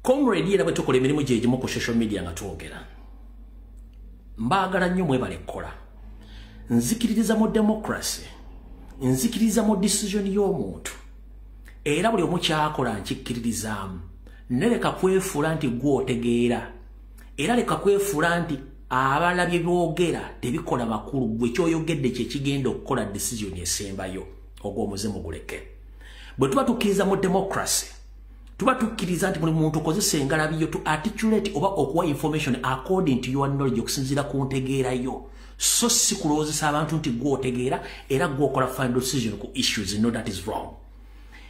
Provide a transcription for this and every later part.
Comrade era bwe tukola emirimu gye egimu ku social media nga twogera, mbaagala nnyo, mwebale kukola. Nzikiririza mu democracy, nzikiririza mu decision y'omuntu, era buli omu kyakola nkikkiririzaamu. Ne leka kwefuula nti gwe otegeera, era leka kwefuula nti abalala bye boogera tebikola makulu. Gwe kyoyogedde kye kigenda okukola decision esembayo. Ogw'omuze muguleke. Bwe tuba tukkiriza mu democracy, tuba tukkiriza nti buli muntu okozesa engalabi yo to articulate oba okuwa information according to your knowledge, okusinziira ku ntegeerayo, so si kulowoozesa abantu nti gwe otegeera era gwe okola final decision ku issues. No, that is wrong.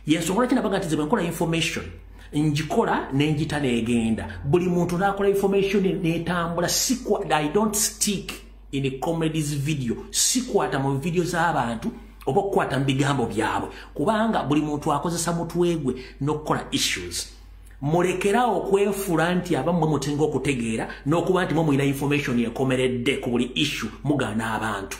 Yensonga lwaki nabaga nti ze bwe nkola information njikola nenjita negenda, buli muntu n'akola information netambula. I don't stick in a comedies video, sikwata mu video z'abantu oba okukwata mu bigambo byabwe, kubanga buli muntu akozesa mutwe gwe n'okukola issues. Mulekerawo okwefuula nti abammwe mutinga okutegeera n'okuba nti mwe mulina information ekomeredde ku buli issue. Mugaana abantu.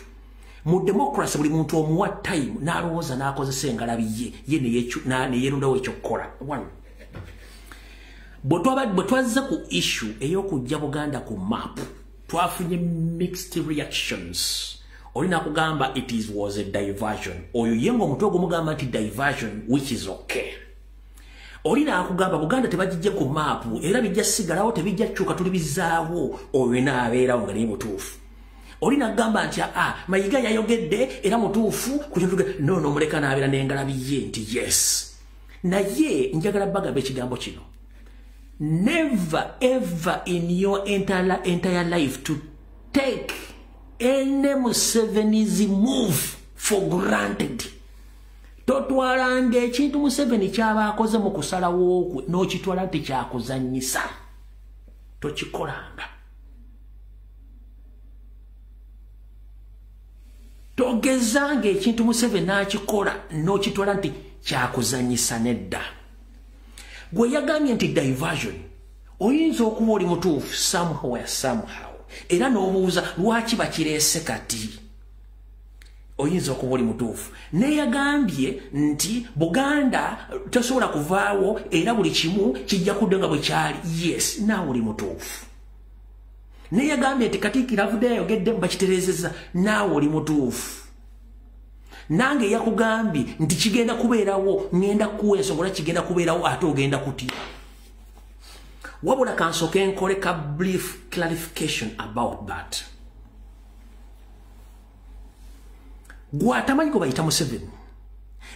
Mu democracy buli muntu omuwa time n'alowooza n'akozesa engalabi ye ye neyeerundawo ekyokukola. One, bwe twazze ku issue ey'okujja Buganda ku map, twafunye mixed reactions. Olina kugamba it is was a diversion. Oyo ye ng'omutwe ogumugamba nti diversion, which is okay. Olina akugamba Buganda tebagijje ku map era bijja sigalawo, tebijja kyuka, tuli bizaawo. Oyo naabeerawo nga naye mutuufu. Olina kugamba nti Mayiga yayogedde era mutuufu. No, no, muleka naabeera n'engalabi ye nti yes. Naye njagala bagamba ekigambo kino: never ever in your entire life to take any Museveni's move for granted. Totwalanga ekintu Museveni kyaba akoze mu kusalawo okwe n'okitwala nti kyakuzannyisa. Tokikolanga. Togezanga ekintu Museveni n'akikola n'okitwala nti kyakuzannyisa. Nedda. Gwe yagambye nti diversion, oyinza okuba oli mutuufu somewhere, somehow, era n'obuuza lwaki bakireese kati. Oyinza okuba oli mutuufu. Neyagambye nti Buganda tosobola kuvaawo era buli kimu kijja kudda nga bwe kyali, yes, naawe oli mutuufu. Neyagambye nti Katikkiro avuddeyo ayogedde bakitereezezza, naawe oli mutuufu. Nange yakugambye nti kigenda kubeerawo, ŋŋenda kuwa ensonga lwaki kigenda kubeerawo, ate ogenda kutya. Wabula kansooke nkole ka brief clarification about that. Gwatamanyi gwe bayita Museveni,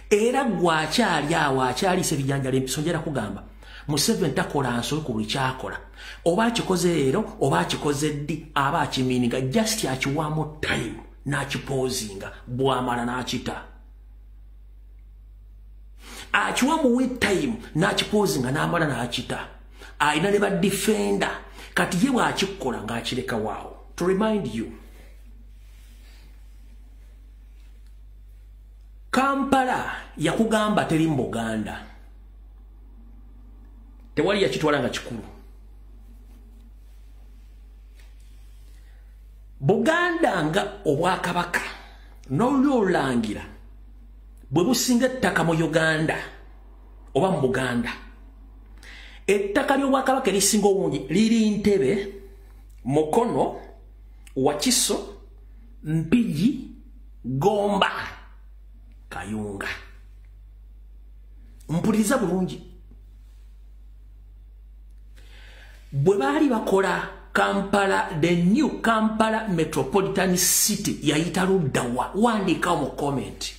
era gwakyali awo akyaliisa ebijanjalo empiso, njera kugamba Museveni takola nsobi ku buli kyakola. Oba akikoze leero oba akikoze ddi, aba akimiininga, just akiwaamu time n'akipoozinga, bw'amala n'akita. Akiwa muwe time n'akipoozinga, n'amala n'akita. Alina ne badefender. Kati ye bw'akikola ng'akireka waawo. To remind you, Kampala yakugamba teri mu Buganda, tewali yakitwala nga kikulu. Buganda nga obwakabaka n'olulyo olulangira bwe businga ettaka mu Uganda oba mu Buganda. Ettaka ly'obwakabaka erisinga obungi liri Ntebe, Mukono, Wakiso, Mpigi, Gomba, Kayunga. Mpuliriza bulungi. Bwe baali bakola Kampala, the new Kampala Metropolitan City, yayita luddawa? Wandiikawo mu comment.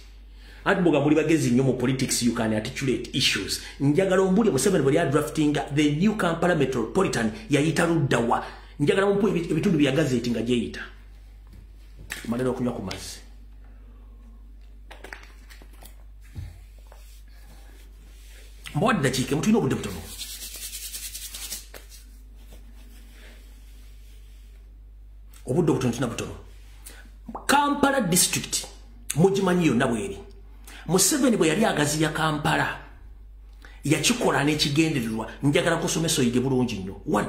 Anti muga muli bagezi nnyo mu politics, you can articulate issues. Njagala ombulye, Museveni bwe draftinga the new Kampala Metropolitan yayita luddawa? Njagala mumpe ebitundu bya gazeti nga gyeyita. Malera okunywa ku mazzi. Mbawadde dakiika, mutulina obudde butono. Obudde obutono tulina butono. Kampala district mugimanyi yonna bweri. Museveni bwe yali agaziya Kampala yakikola n'ekigendererwa. Njagala kusomesa oyige bulungi nnyo. One,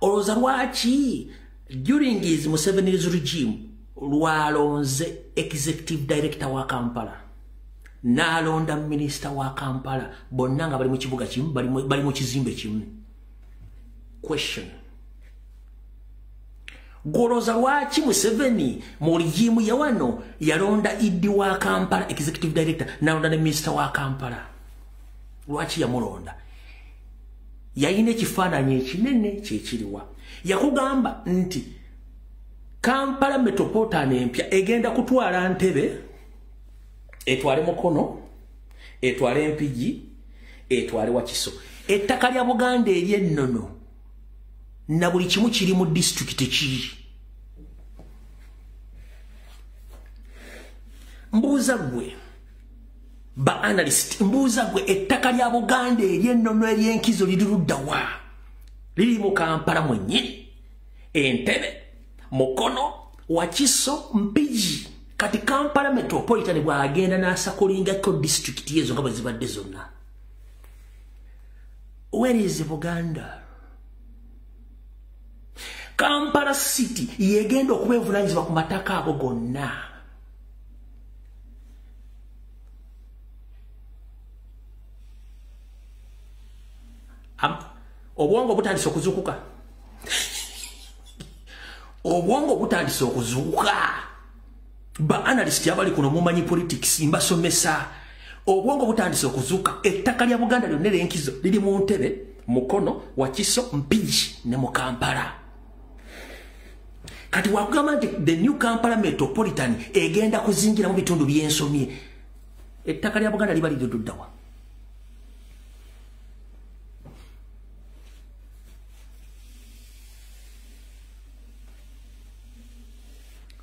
olowooza lwaki during his Museveni's regime lwalonze executive director wa Kampala? N'alonda minisita wa Kampala, bonna nga bali mu kibuga kimu, bali mu kizimbe kimu. Question. Goloza lwaki Museveni mu rigimu ya wano yalonda ED wa Kampala, executive director, n'alonda ne minisita wa Kampala? Lwaki yamulonda? Yayina ekifaananyi ekinene kyekiriwa. Yakugamba nti Kampala Metropolitan empya egenda kutwala Ntebe, etwale Mukono, etwale Mpigi, etwale Wakiso. Ettaka lya Buganda ery'ennono na buli kimu kiri mu disitulikiti ki? Mbuuza ggwe ba analyst, mbuuza ggwe, ettaka lya Buganda ery'ennono ery'enkizo liri ludda wa? Liri mu Kampala mwennyini, Entebbe, Mukono, Wakiso, Mpigi. Kati Kampala Metropolitan bw'agenda n'asakulingako disitulikiti ezo nga bwe zibadde zonna. Where is Buganda? Kampala City yegenda okuba evunaanyizibwa ku mataka ago gonna. Obwongo butandise okuzuukuka. Obwongo butandise okuzuukuka. Ba analyst abali kuno mumanyi politics, mbasomesa. Obwongo butandise okuzuuka. Ettaka lya Buganda lyonna ery'enkizo liri mu Ntebe, Mukono, Wakiso, Mpigi ne mu Kampala. Kati wakugamba nti the new Kampala Metropolitan egenda kuzingira mu bitundu by'ensomye, ettaka lya Buganda liba liriduddawa?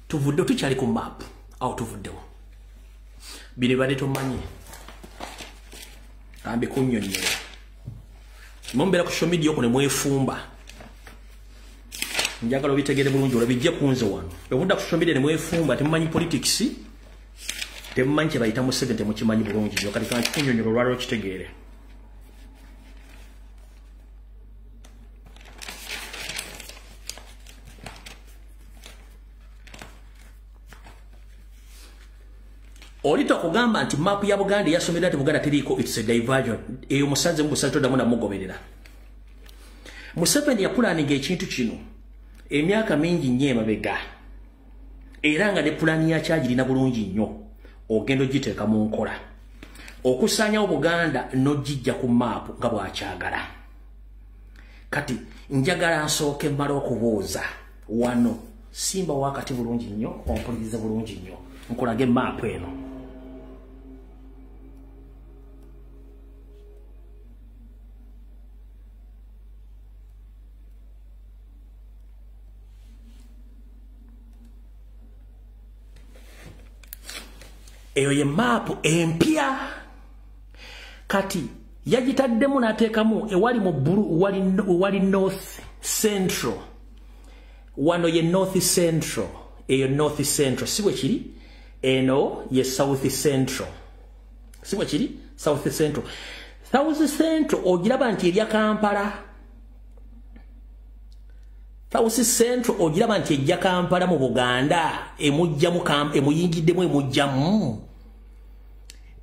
Tuvuddewo, tukyali ku map awo, tuvuddewo. Bino bibadde tomanyi, kambe kunnyonnyola. Mumbeera ku social media okwo ne mwefumba, njagala obitegere bulungi, olwo bijje kunze wano. Obudda ku social media ne mwefumba, temumanyi politics, temumanyi kye bayita Museveni, temukimanyi bulungi nnyo. Kati kankikunnyonnyola olwaliro kitegeere. Oli tokugamba nti map ya Buganda yasomerera nti Buganda teriiko, it's a diversion. Eyo musanze mu busanze, toddamu namugoberera. Museveni yapulaninga ekintu kino emyaka mingi nnyo emabega, era nga ne pulaani yakyagirina bulungi nnyo. Ogenda ogiteeka mu nkola okusaanyawo Buganda n'ogijja ku maapu nga bw'akyagala. Kati njagala nsooke mmala okubuuza wano, simba wakati bulungi nnyo, ompulirize bulungi nnyo, nkulage maapu eno. Eyo ye maapu empya. Kati yagitaddemu n'ateekamu ewali mu bbulu wali North Central. Wano ye North Central, eyo North Central, si bwe kiri? Eno ye South Central, si bwe kiri? South Central, South Central ogiraba nti erya Kampala. South Central ogiraba nti ejja Kampala mu Buganda, emujjamu, emuyingiddemu, emujjamu,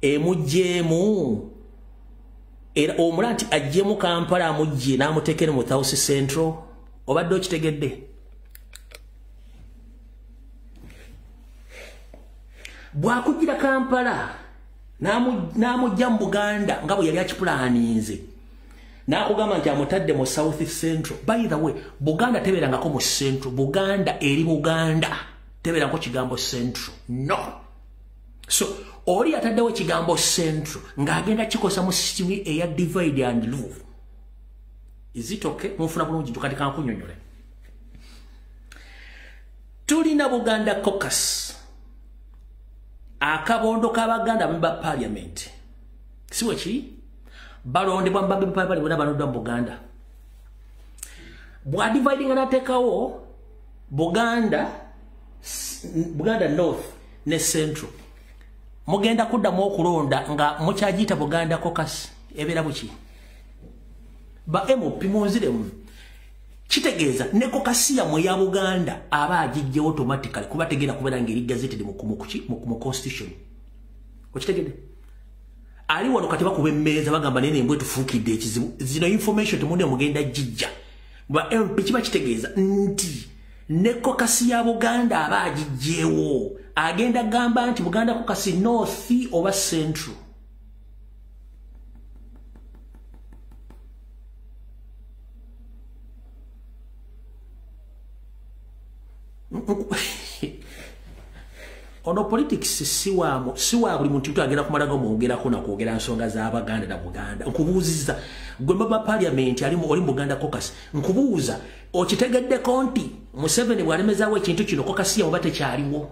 emugjeemu. Era omula nti ajjemu Kampala, amugje n'amuteekere mu South Central. Obadde okitegedde? Bw'akugira Kampala n'amujja mu Buganda nga bwe yali akipulaninze, n'akugamba nti amutadde mu South Central. By the way, Buganda tebeerangako mu Central. Buganda eri Buganda, tebeerangako kigambo Central, no. So oli ataddewo ekigambo Central ng'agenda kikosa mu system eya divide and rule. Is it okay? Munfuna bulungi? Kati kankunnyonnyole. Tulina Buganda Caucus, akabondo k'Abaganda ba parliament, si bwe kiri? Balondebwa mbambe bonna balondebwa mu Buganda. Bw'adividinga n'ateekawo Buganda North ne Central, mugenda kuddamu okulonda nga mukyagiyita Buganda Caucus? Ebeera buki? Ba MP munziremu. Kitegeeza ne caucus yammwe ya Buganda aba agijjewo automatically, kuba tegenda kubeera ng'eri gazetted mu constitution. Okitegedde? Ali wano kati bakuba emmeeza bagamba nene embwa etufuukidde ekizibu. Zino information temunde mugenda jijja. Ba MP kiba kitegeeza nti ne caucus ya Buganda aba agijjeewo. Agenda gamba nti Buganda caucus North oba Central. Ono politics siwa buli muntu agenda kumalaga omwogerako na kwogera nsonga z'Abaganda na Buganda. Nkubuuzizza gwe maba parliament ali mu Buganda caucus, nkubuuza okitegeddeko nti Museveni bw'alemezaawo ekintu kino caucus yamu batekyaliwo?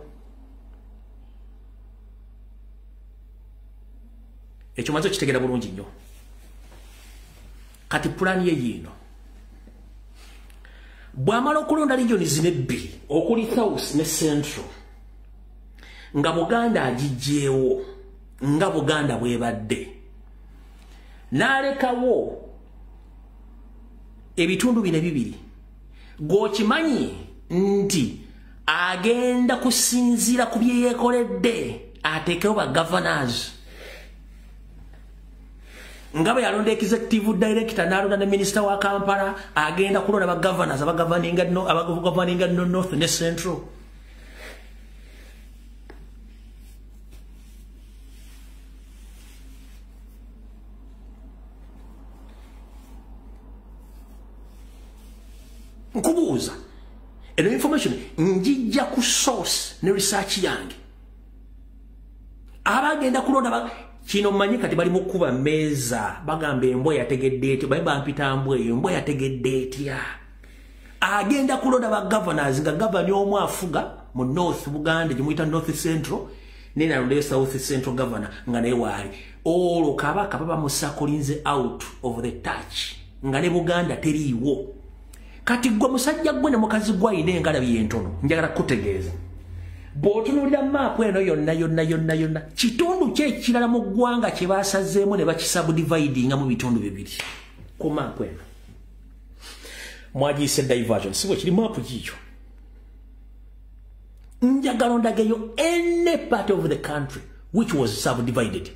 Ekyo maze okitegeera bulungi nnyo. Kati pulaani ye yiino. Bw'amala okulonda regions zino ebbiri okuli South ne Central, nga Buganda agijjeewo nga Buganda bwebadde, n'alekawo ebitundu bino bibiri, gw'okimanyi nti agenda kusinziira ku bye yeekoledde ateekewo ba governors. Nga bwe yalonda executive director n'alonda ne minister wa Kampala, agenda kulonda ba governors abagoverninga North ne Central. Nkubuuza eno information njijja ku source ne research yange. Abagenda kulonda kino mmanyi kati bali mukuba mmeeza bagamba embwa yategedde etya, bayi bampita mbwa eyo, embwa yategedde etya. Agenda kulonda ba governors nga governor omu afuga mu North Buganda gye muyita North Central, naye nalondayo South Central governor nga naye waali. Olwo kabaka baba musakolinze out of the touch nga ne Buganda teriiwo. Kati gwe musajja gwe ne mukazi gwe ayina engalabi entono, njagala kukutegeeza. Bw'otunuulira maapu eno yonna yonna yonna yonna, kitundu ki ekirala mu ggwanga kye baasazeemu ne bakisubdividinga mu bitundu bibiri ku maapu eno? Mwagiyise diversion, si bwe kiri? Maapu giiyo. Njagala ondageyo any part of the country which was subdivided.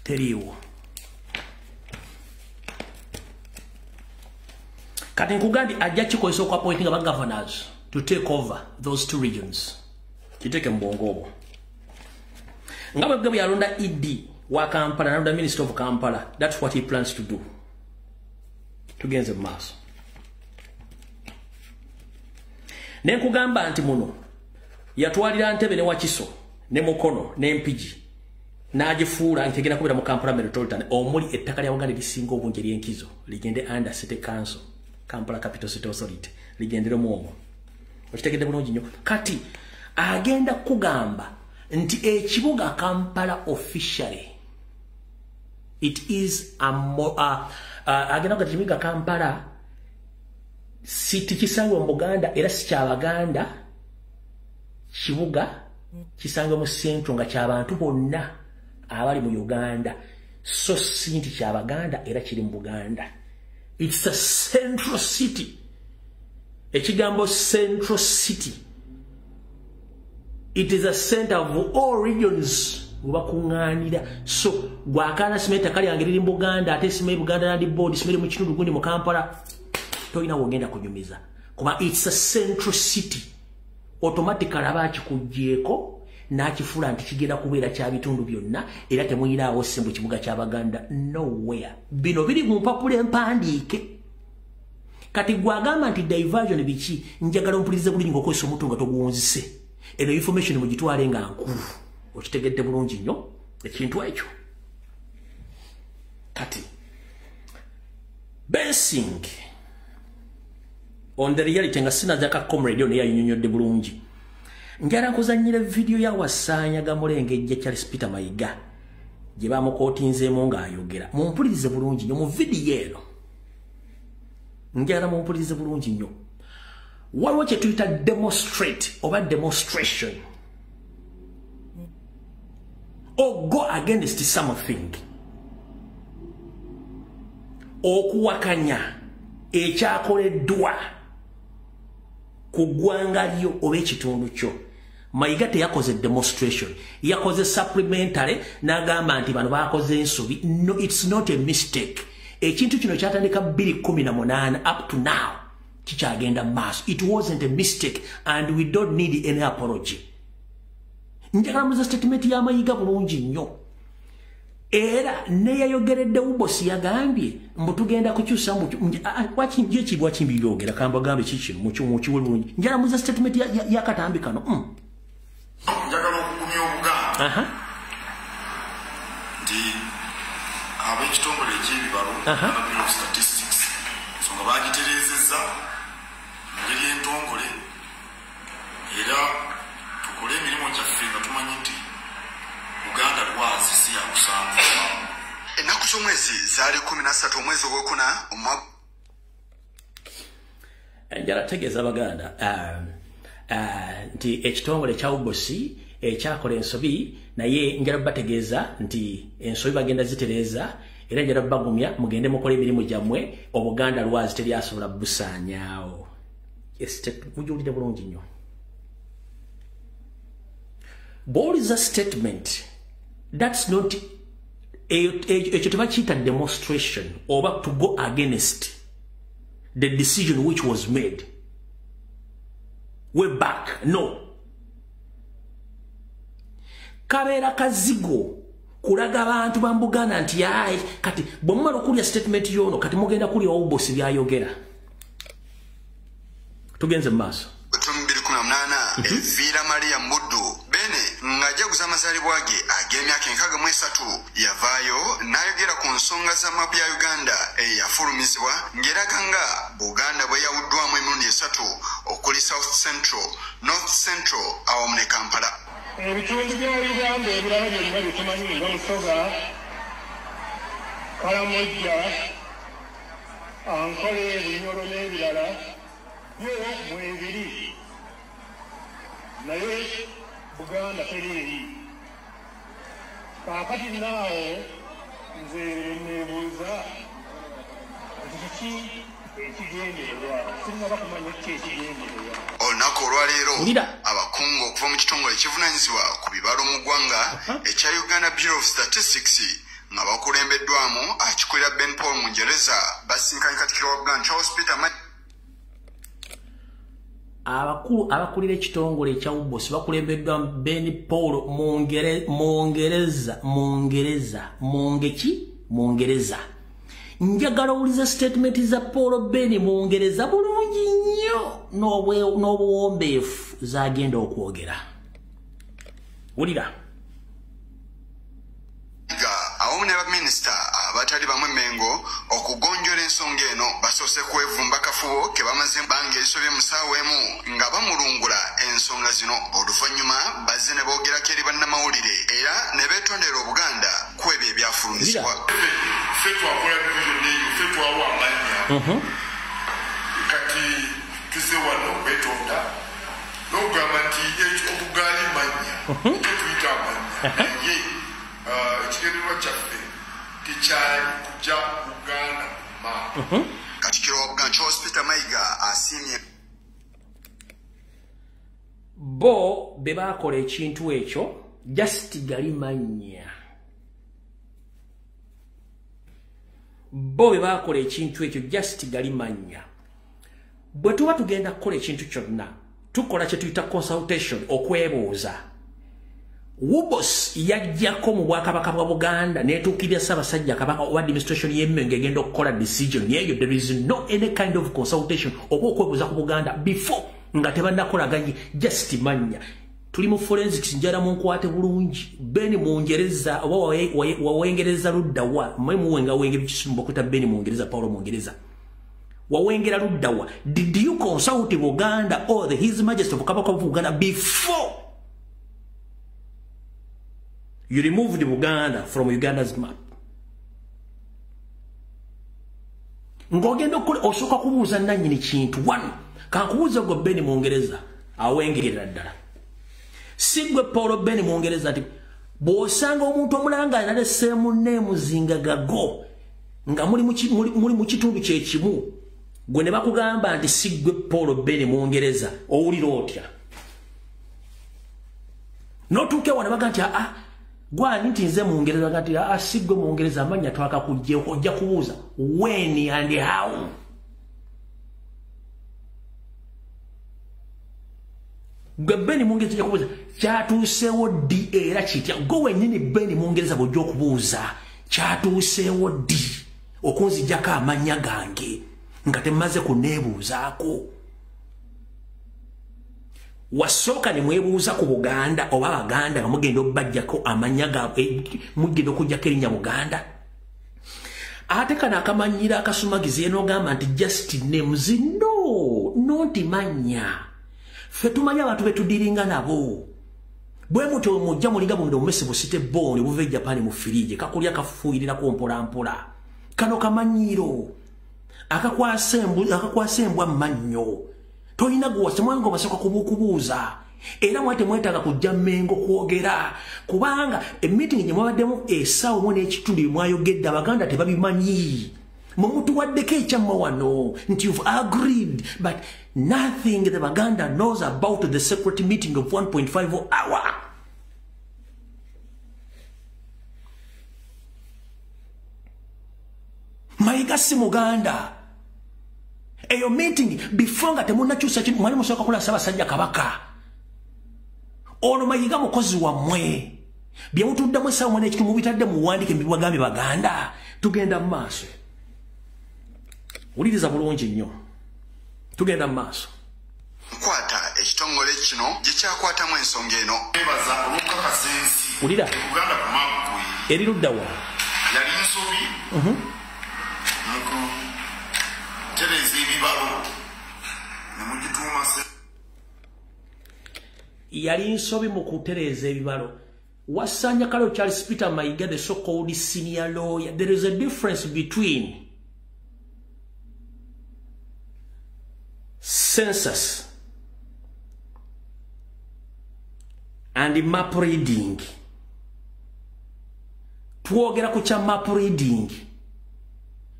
Teriiwo. Kati nkugambye ajja kikozesa okuappointinga ba governors to take over those two regions. Kiteeke mu bwongo obwo. Nga bwe bwe yalonda ED wa Kampala, nalonda Minister of Kampala, that's what he plans to do. Tugenze mu maaso. Ne nkugamba nti muno yatwalira Ntebe ne Wakiso ne Mukono ne Mpigi n'agifuula nti egenda kubeera mu Kampala Metropolitan, omuli ettaka lya Buganda erisinga obungi ery'enkizo ligende under City Council, Kampala Capital City Authority, ligenderemu omwo. Okitegedde bulungi nnyo. Kati agenda kugamba nti ekibuga Kampala officially it is a agenda kugamba ekibuga Kampala city kisangibwa mu Buganda era si kyabaganda, kibuga kisangibwa mu Central nga ky'abantu bonna abali mu Uganda, so si nti kyabaganda era kiri mu Buganda. It's a central city. Ekigambo central city, it is a center of all regions webakuŋŋaanira. So gwakaana sima ettaka lyange liri mu Buganda, ate sima Buganda Land Board, sima eri mu kitundu gundi mu Kampala, tolina wogenda kunyumiza kuba it's a central city. Automatically aba akikuggyeeko n'akifuula nti kigenda kubeera kya bitundu byonna era temuyinaawo ssembu kibuga ky'Abaganda nowhere. Bino biri mu mpapula empandiike. Kati gwagamba nti diversion biki, njagala ompulirize bulungi ng'okozesa omuntu nga toguwunzise. Eno information mugitwale nga nkulu. Okitegedde bulungi nnyo ekintu ekyo. Kati basing on the reality nga sinajaka comrade ono yayinyonnyodde bulungi, njala nkuzannyira vidiyo ya Wasaanya Gamulengejja Charles Peter Mayiga gye bamukootinzeemu ng'ayogera. Mumpulirize bulungi nnyo mu vidiyo eno, njala mumpulirize bulungi nnyo. Waliwo kye tuyita demonstrate oba demonstration or go against something, okuwakanya ekyakoleddwa ku ggwanga lyo oba ekitundu kyo. Mayiga teyakoze demonstration, yakoze supplementary n'agamba nti bano bakoze ensobi. No, it's not a mistake. Ekintu kino kyatandika 2018 up to now kikyagenda maaso. It wasn't a mistake and we don't need any apology. Njagala muza statement ya Mayiga bulungi nnyo. Era neyayogeredde UBOS yagambye mbu tugenda kukyusa wakibyogera kambagambe kikino mukiwe bulungi. Njagala muza statement ya katambi kano. Njagala okugumya Obuganda nti ab'ekitongole eky'ebibalo Bureau of Statistics ensonga bagitereezezza mu ngeri entongole, era tukole emirimu gyaffe nga tumanyi nti Buganda lwazi si yakusanzibwa. Ennaku z'omwezi zaali 13 omwezi ogwokuna omwaka. Njala tegeeza Abaganda nti ekitongole kya UBOS ekyakola ensobi, naye njala bategeeza nti ensobi bagenda zitereeza, era njala bagumya mugende mukole emirimu gyammwe. Obuganda lwazi teryasobola busaanyaawo. Mujulire bulungi nnyo. Bw'owuliza statement, that's not ekyo tebakiyita demonstration oba to go against the decision which was made way back. No, kabeera kazigo kulaga abantu ba Buganda nti ayi kati bwe mumala okulya statement yono kati mugenda kulya UBOS byayogera. Tugenze mu maaso. 2018 Elvira Maria Muddu Bene ng'ajaguza amazaalibwa ge ag'emyaka 63 yavaayo n'ayogera ku nsonga za mapu ya Uganda eyafulumizibwa ng'eraga nga Buganda bwe yawuddwamu emirundi 3 okuli South Central, North Central awamu ne Kampala. Ebitundu bya Uganda ebirala byonna bye tumanyi nga Busoga, Kalamojja, Ankole, Bunyoro n'ebirala byo mwebiri, naye Buganda terieri. Kaakati naawo nze neebuuza nti kiki ekigendererwa, sirinaba kumanya ki ekigendererwa. Olunaku olwaleero abakungu okuva mu kitongole ekivunaanyizibwa ku bibalo mu ggwanga ekya Uganda Bureau of Statistics nga bakulembeddwamu akikulira Ben Paul Mungereza basinkanye Katikkiro wa Buganda Charles Peter Mayiga. Abakulu abakulira ekitongole ekya UBOS bakulembeddwa Ben Paul Mungereza. Njagala owulize statement za Paul Ben Mungereza bulungi nnyo n'obuwombeefu zagenda okwogera. Wulira. Awamu ne baminisita abatali bamwe Mengo okugonjola ensonga eno basoose kwevumba kafubo ke bamaze ebbanga erisobye mu ssaawa emu nga bamulungula ensonga zino. Oluvannyuma bazze ne boogerako eri bannamawulire era ne beetondera Obuganda ku ebyo ebyafulumizibwa. Ffe twakola division eyo, ffe twawa amannya. Kati tuzze wano okwetonda n'okugamba nti obugaali mannya, tetuyita amannya, naye ekigendererwa kyaffe tekyali kujja Buganda ku maapu. Katikkiro wa Buganda Charles Peter Mayiga asiimye bo be baakola ekintu ekyo just gali mannya. Bo be baakola ekintu ekyo just gali mannya. Bwe tuba tugenda kukola ekintu kyonna tukola kye tuyita consultation, okwebuuza. UBOS yajjako mu bwakabaka bwa Buganda n'etuukirira Ssaabasajja Kabaka oba administration y'Emmengo egenda okukola decision yeeyo. There is no any kind of consultation oba okwebuuza ku Buganda before nga tebannakolaganye. Just mannya. Tuli mu forensics, njala munkwate bulungi. Ben Mungereza oba wawengereza ludda wa mwe muwenga wenge bikisumba okuta Ben Mungereza, Paulo Mungereza wawengera ludda wa. Did you consult Buganda or the His Majesty of Kabaka of Buganda before you removed Buganda from Uganda's map? Ng'ogenda okukola osooka kubuuza nannyini kintu. One, Kankubuuze gwe Ben Mungereza awengerera ddala. Si gwe Paul Ben Mungereza nti bw'osanga omuntu omulanga alina the same name zinga gago nga muli mu kitundu kye kimu, gwe ne bakugamba nti si gwe Paul Ben Mungereza, owulira otya? N'otuuka wano baga nti aa gwani nti nze Mungereza, baga nti aa si gwe Mungereza, amannya twakakuggyeko. Ojja kubuuza when and how. Gwe Ben Mungereza ojja kubuuza kyatuuseewo ddi era kitya. Gwe wennyini Ben Mungereza bw'ojja okubuuza kyatuuseewo ddi okunzijjako amannya gange nga temmaze kuneebuuzaako. Wasooka ne mwebuuza ku Buganda oba Abaganda nga mugenda obbajjako amannya gaabwe, mugenda okuggyako erinnya Buganda. Ate kano akamanyira akasumagizi enoogamba nti just names. No, not mannya. Ffe tumanyi abantu betudiringa nabo. Bwe mutyo mujja mulinga buno omumese busite bone buva e Japan mu firije kakulya kafuuyirirako mpola mpola. Kano kamanyiro akakwasa embwa mannyo. Tolina gwose mwango basooka kubuuza. Era mwate mwetaaga kujja Mmengo kwogera, kubanga emeeting gye mwabaddemu essaawa emu n'ekitundu mwayogedde Abaganda tebabimanyi. Mumutuwaddeko ekyammwe wano nti you've agreed, but nothing the Baganda knows about the secret meeting of 1.5 hour. Mayiga si Muganda. Eyo meeting before nga temunnakyusa kintu mwali musooka kulaba Ssaabasajja Kabaka. Ono Mayiga mukozi wammwe. Bye mutuddemu essaawa emu n'ekitundu mubitadde muwandiike mbibagambye Baganda. Tugenda mu maaso. Wuliriza bulungi nnyo. Tugenda mu maaso. Nkwata ekitongole kino gye kyakwatamu ensonga eno. Ebaza olw'okukakasa ensi. Wulira. Uganda ku maapu eri ludda wa? Yali nsobi mu kutereeza ebibalo ne mugituuma. Yali nsobi mu kutereeza ebibalo. Wasanja Kalo Charles Peter Mayiga, the so-called senior lawyer. There is a difference between census and map reading. Twogera ku kya map reading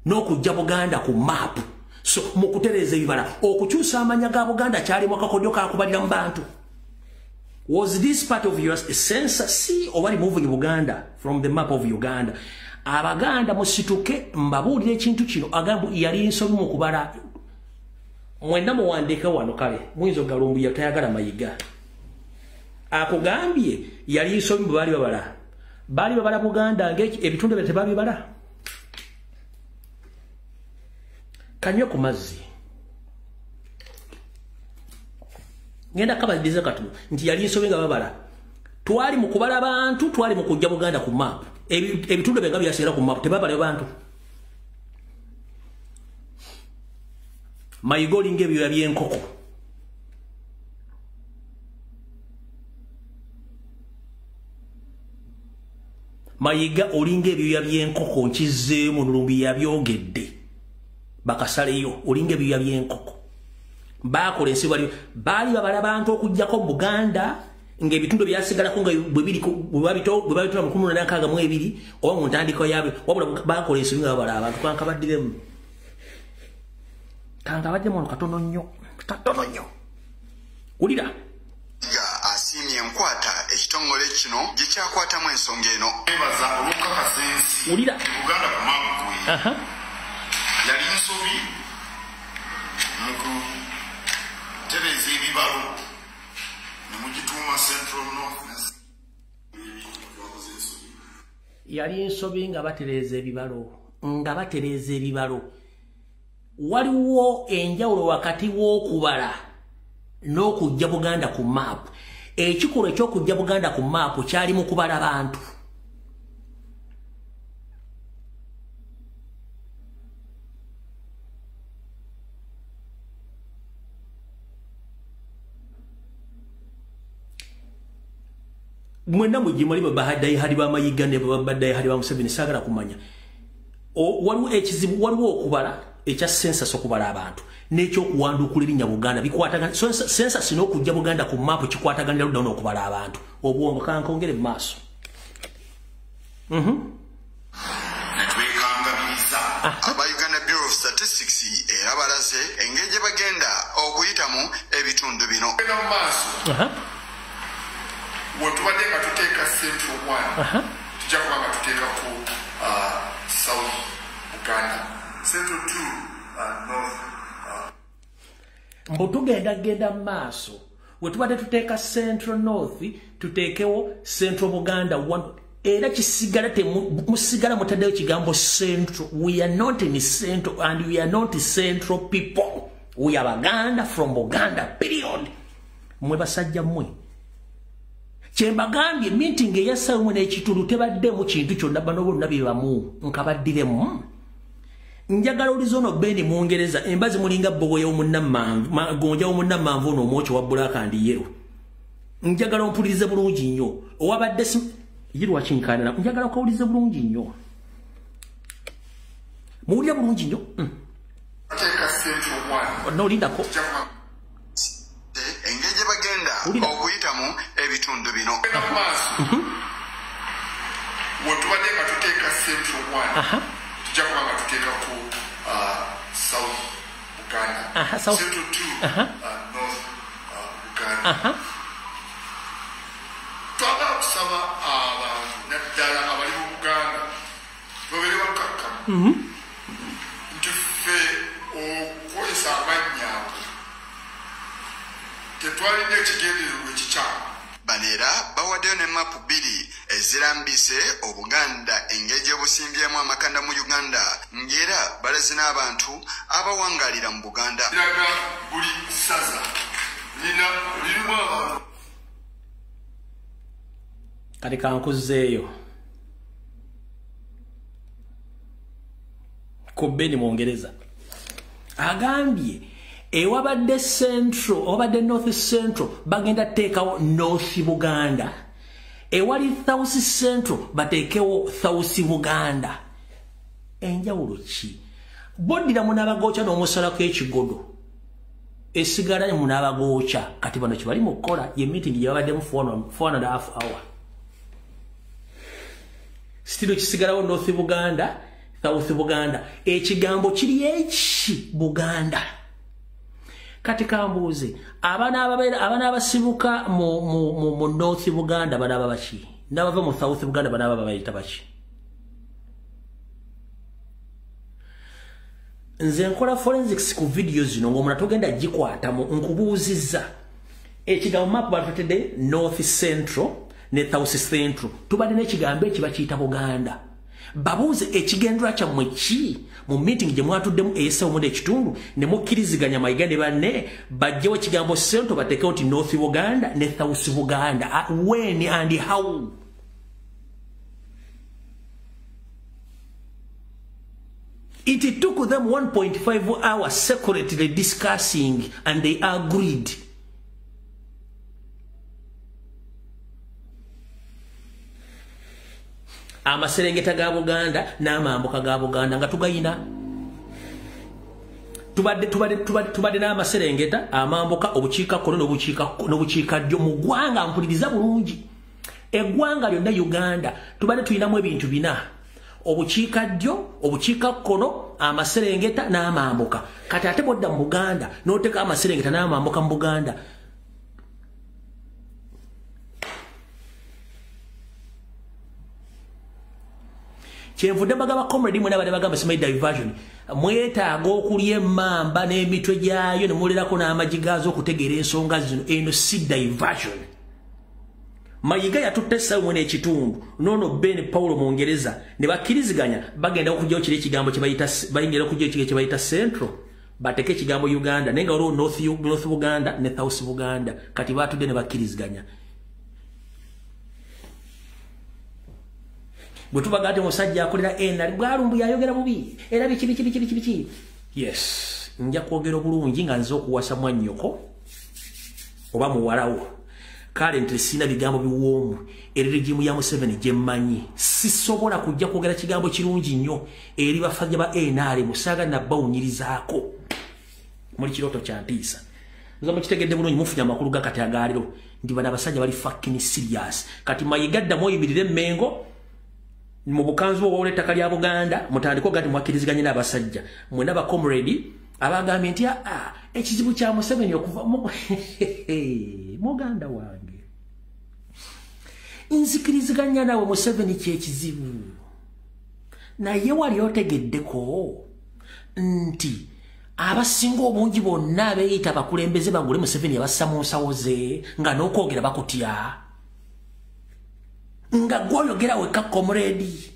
n'okujja Buganda ku map. So mu kutereeza ebibala okukyusa amannya ga Buganda kyalimu akakodyo kakubalira mu bantu. Was this part of your census see or removing Buganda from the map of Uganda? Abaganda musituke mbabuulire ekintu kino. Agamba yali nsobi mu kubala. Mwenda muwandiike wano kale muyinza ogalumbuya tayagala Mayiga. Akugambye yali nsobi bwe baali babala. Baali babala Buganda ng'ebitundu bye tebabibala. Kanywe ku mazzi. Ngenda kabaddiza katono nti yali nsobi nga babala. Twali mu kubala bantu, twali mu kujja Buganda ku map. Ebitundu bye nga byaseera ku map tebabala bantu. Mayiga olinga ebyoya by'enkoko. Mayiga olinga ebyoya by'enkoko nkizzeemu Nulumbi yabyogedde. Bakasaleyo olinga ebyoya by'enkoko. Baakola ensi baali babala bantu okuggyako Buganda ng'ebitundu byasigalako nga bwe biri bwe babitula mu 1962 oba mu ntandikwa yaabwe, wabula baakola ensi nga babala abantu. Kankabaddiremu. Kankabaddemu ono katono nnyo. Katono nnyo. Wulira. Asiimye enkwata ekitongole kino gye kyakwatamu ensonga eno. Ebaza olw'okukakasa ensi. Wulira. Uganda ku maapu. Yali nsobi mu kutereeza ebibalo ne mugituuma Central North. Yali nsobi nga batereeza ebibalo. Nga batereeza ebibalo. Waliwo enjawulo wakati w'okubala n'okujja Buganda ku map. Ekikolwa eky'okujja Buganda ku map kyali mu kubala bantu. Mwenna mujje muli bahaddayi hali ba Mayiga ne babaddayi hali ba Museveni, saagala kumanya. Waliwo ekizibu, waliwo okubala ekya census okubala abantu n'ekyokuwanduukula erinnya Buganda bikwatagana. So census n'okujja Buganda ku maapu kikwataganira ludda n'okubala abantu. Obwongo kankongere mu maaso. Aba Uganda Bureau of Statistics era balaze engeri gye bagenda okuyitamu ebitundu bino. Mu maaso wetubadde nga tuteeka Central 1, tujja kuba nga tuteeka ku South Uganda, Central 2, North. Mbu tugenda genda mu maaso, wetubadde tuteeka Central North, tuteekewo Central Buganda 1. Era kisigala musigala mutaddeyo kigambo Central. We are not in Central and we are not Central people. We are Baganda from Buganda, period. Mwe basajja mmwe, kyembagambye meeting eyasawumu n'ekitundu tebaddemu kintu kyonna, bano bonna bye bamu nkabaddiremu. Njagala olizono Beni Mungereza embazi mulinga bbogoya omunnammanvu gonja omunnammanvu ono omwokyo wa black and yellow. Njagala ompulirize bulungi nnyo. Owabadde yirwa kinkanira, njagala okawulize bulungi nnyo. Muwulire bulungi nnyo. Teeka Central 1. No, lindako. Engeri gye bagenda okuyitamu ebitundu bino. Mu maaso wetubadde nga tuteeka Central 1, tujja kuba nga tuteeka ku South Uganda, Central 2, North Uganda. Twagala kusaba abantu naddala abali mu Buganda babeere bakkakkamu nti ffe okukozesa amannya ago tetwalina ekigendererwa ekikyamu. Bano era bawaddeyo ne mapu 2 ezirambise Obuganda engeri gye busimbyemu amakanda mu Uganda, ng'era balaze n'abantu abawangalira mu Buganda. Iraga buli ssaza lirimu abantu. Kati kankuzeeyo ku Beni Mungereza agambye ewabadde Central, ewabadde North Central bagenda teekawo North Buganda, ewali South Central bateekewo South Buganda. Enjawulo ki? Boddira munaabagooca n'omusalako ekigodo esigala munaabagooca. Kati bano kye bali mu kukola ye meeting gye babaddemu 4.5 hour. Still kisigalawo North Buganda, South Buganda. Ekigambo kiri eki Buganda. Kati kambuuze, abaana abasibuka mu North Buganda banaaba baki? N'abava mu South Buganda banaaba babayita baki? Nze nkola forensics ku video zino ng'omuna togenda gikwatamu, nkubuuzizza. Ekigambo map batutedde North Central ne South Central. Tubadde n'ekigambo eki bakiyita Buganda. Babuuze ekigendera kyammwe ki mu meeting gye mwatuddemu ey'essaawa omwenda ekitundu ne mukkiriziganya Mayiga ne banne baggyewo ekigambo Central bateekewo nti North Buganda ne South Buganda. When and how? It took them 1.5 hours separately discussing and they agreed. Amaserengeta ga Buganda n'amambuka ga Buganda nga tugayina. Tubadde n'amaserengeta, amambuka, obukiika kkono n'obukiika ddyo mu ggwanga. Mpuliriza bulungi. Eggwanga lyonna Uganda tubadde tulinamu ebintu bina: obukiika ddyo, obukiika kkono, amaserengeta n'amambuka. Kati ate bw'odda mu Buganda n'oteeka amaserengeta n'amambuka mu Buganda. Kyenvudde mbagamba comrade mwe n'abadde bagamba simanyi diversion, mwetaaga okulya emmamba n'emitwe gyayo ne mulerako n'amagi gaazo okutegeera ensonga zino. Eno si diversion. Mayiga yatutte essaawa n'ekitundu n'ono Ben Paulo Mungereza ne bakkiriziganya bagenda okuggyawo kiri ekigambo kye bayita, bayingira okuggyawo kiri kye bayita Central, bateeke ekigambo Uganda, naye nga waliwo North Buganda ne South Buganda. Kati baatudde ne bakkiriziganya. Bwe tubaga nti omusajja akolera NRM bwalumbu yayogera bubi era biki biki biki biki biki. Yes, nja kwogera obulungi nga nze okuwasa mwannyoko oba muwalawo. Currently sina bigambo biwoomu eri regimu ya Museveni gye mmanyi. Sisobola kujja kwogera kigambo kirungi nnyo eri bafajja ba NRM, saaga nabbawunyirizaako. Muli kirooto kya ntiisa. Nze mukitegedde bulungi, mufunye amakulu ga kati agaaliro nti bano abasajja bali fucking serious. Kati Mayiga ddamu oyimirire Emmengo mu bukanzu obwawula ettaka lya Buganda, mutandike oga nti mwakkiriziganye n'abasajja mwena ba comrade abagambye nti aa ekizibu kya Museveni okuva muganda wange nzikiriziganya nawe Museveni kyekizibu. Naye wali otegeddeko nti abasinga obungi bonna abeeyita abakulembeze bagule Museveni yabassa mu nsawo ze nga n'okwogera bakutya, nga gw'oyogera wekka comrade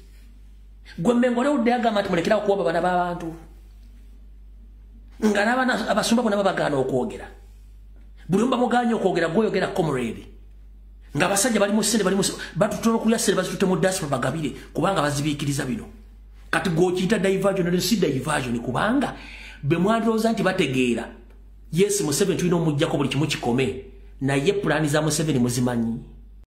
gwe Mmengo olewudde agamba nti mulekerawo okuwaba baana b'abantu, nga n'abaana abasumba bonna babagaana okwogera, buli omu bamugaanye okwogera, gw'oyogera comrade, nga abasajja bali mu ssente, bali batutola okulya ssente bazitutte mu diaspora bagabire kubanga bazibiikiriza bino. Kati gw'okiyita diversion, si diversion, kubanga be mwandowooza nti bategeera. Yes, Museveni tulina omuggyako buli kimu kikome, naye pulaani za Museveni muzimanyi.